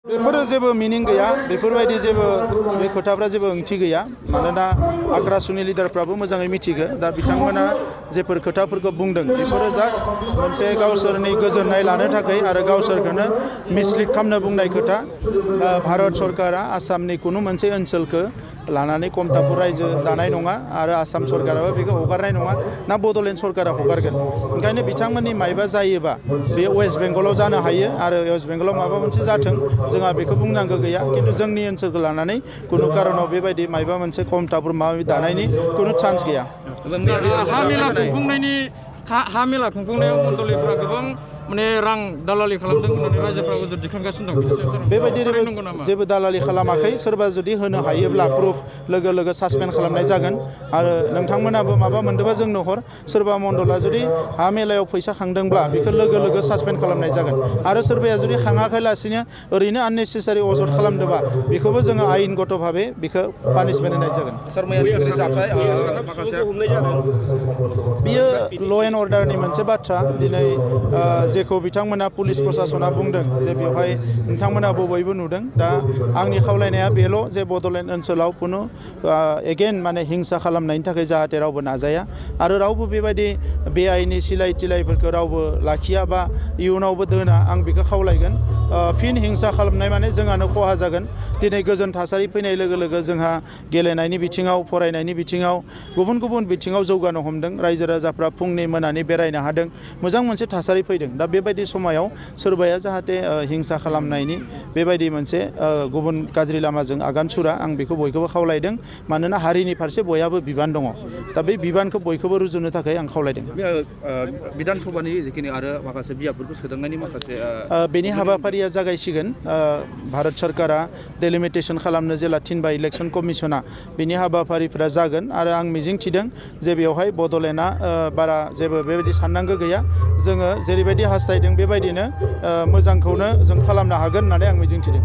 बेफोरो जेबो मिनिं गैया बेफोरबायदि जेबो बे खोथाफ्रा जेबो ओंथि गैया मानोना आग्रासुनि लिडारफ्राबो मोजाङै मिथिगो दा बिथांमोना जेफोर खोथाफोरखौ बुंदों बेफोरो जास्ट मोनसे गावसोरनि गोजोननाय लानो थाखाय आरो गावसोरखौनो मिसलिड खालामनो बुंनाय खोथा दा भारत सरकारा आसामनि कुनु मोनसे ओनसोलखौ लानानै कमतापुर रायजो दानाय नङा आरो आसाम सरकाराबो बेखौ हगारनाय नङा ना बड'लेण्ड सरकारा हगारगोन ओंखायनो बिथांमोननि मायबा जायोबा बे वेस्ट बेंगलाव जानो हायो आरो वेस्ट बेंगलाव माबा मोनसे जाथों जोंहा बेखौ बुंनांगौ गैया खिन्थु जोंनि ओनसोलखौ लानानै कुनु कारनाव बेबायदि मायबा मोनसे कमतापुर माबा दानायनि कुनु चान्स गैया हा मेला खुंफुंनायाव मण्डलिफ्रा गोबां माने रां दालालि खालामदों होननानै रायजोफ्रा उजुर दिखांगासिनो दं बेबायदि जेबो दालालि खालामाखै सोरबा जुदि होनो हायोब्ला प्रुफ लोगो लोगो सासपेन्ड खालामनाय जागोन आरो नोंथांमोनाबो माबा मोनदोंबा जोंनो हर सोरबा मण्डला जुदि हा मेलायाव फैसा खांदोंब्ला बेखौ लोगो लोगो सासपेन्ड खालामनाय जागोन आरो सोरबाया जुदि खाङाखैलासिनो ओरैनो आननेसेसारि अजद खालामदोंबा बेखौबो जोङो आयेनगत भाबे बेखौ पानिशमेन्ट होनाय जागोन बियो ल' एन्ड अर्डारनि मोनसे बाथ्रा दिनै जेखौ बिथांमोना पुलिस प्रशासना बुंदों जे बेवहाय नोंथांमोनाबो बयबो नुदों दा आंनि खावलायनाया बेल' जे बड'लेण्ड ओनसोलाव कुनु एगेन माने हिंसा खालामनायनि थाखाय जाहाथे रावबो नाजाया आरो रावबो बेबायदि बेआइनि सिलाय तिलायफोरखौ रावबो लाखिया बा इयुनावबो दोना आं बेखौ खावलायगोन फिन हिंसा खालामनाय माने जोंहानो खहा जागोन दिनै गोजोन थासारि फैनाय लोगो लोगो जोंहा गेलेनायनि बिथिङाव फरायनायनि बिथिङाव गुबुन गुबुन बिथिङाव जौगानो हमदों रायजो राजाफ्रा फुंनि मोनानि बेरायनो हादों मोजां मोनसे थासारि फैदों दा बेबायदि समायाव सोरबाया जाहाथे हिंसा खालामनायनि बेबायदि मोनसे गुबुन गाज्रि लामाजों आगान सुरा आं बेखौ बयखौबो खावलायदों मानोना हारिनि फारसे बयहाबो बिबान दङ दा बे बिबानखौ बयखौबो रुजुनो थाखाय आं खावलायदों बिधान सभानि जिखिनि आरो माखासे बिजाबफोरखौ सोदांनायनि माखासे बेनि हाबाफारिया जागायसिगोन भारत सरकारा डेलिमिटेसन खालामनो जेला थिनबाय इलेक्सन कमिसना बिनि हाबाफारिफोरा जागोन आरो आं मिजिं थिदों जे बेवहाय बड'लेण्डआ बारा जेबो बेबायदि साननांगौ गैया जोङो जेरैबायदि हास्थायदों बेबायदिनो मोजांखौनो जों खालामनो हागोन होननानै आं मिजिं थिदों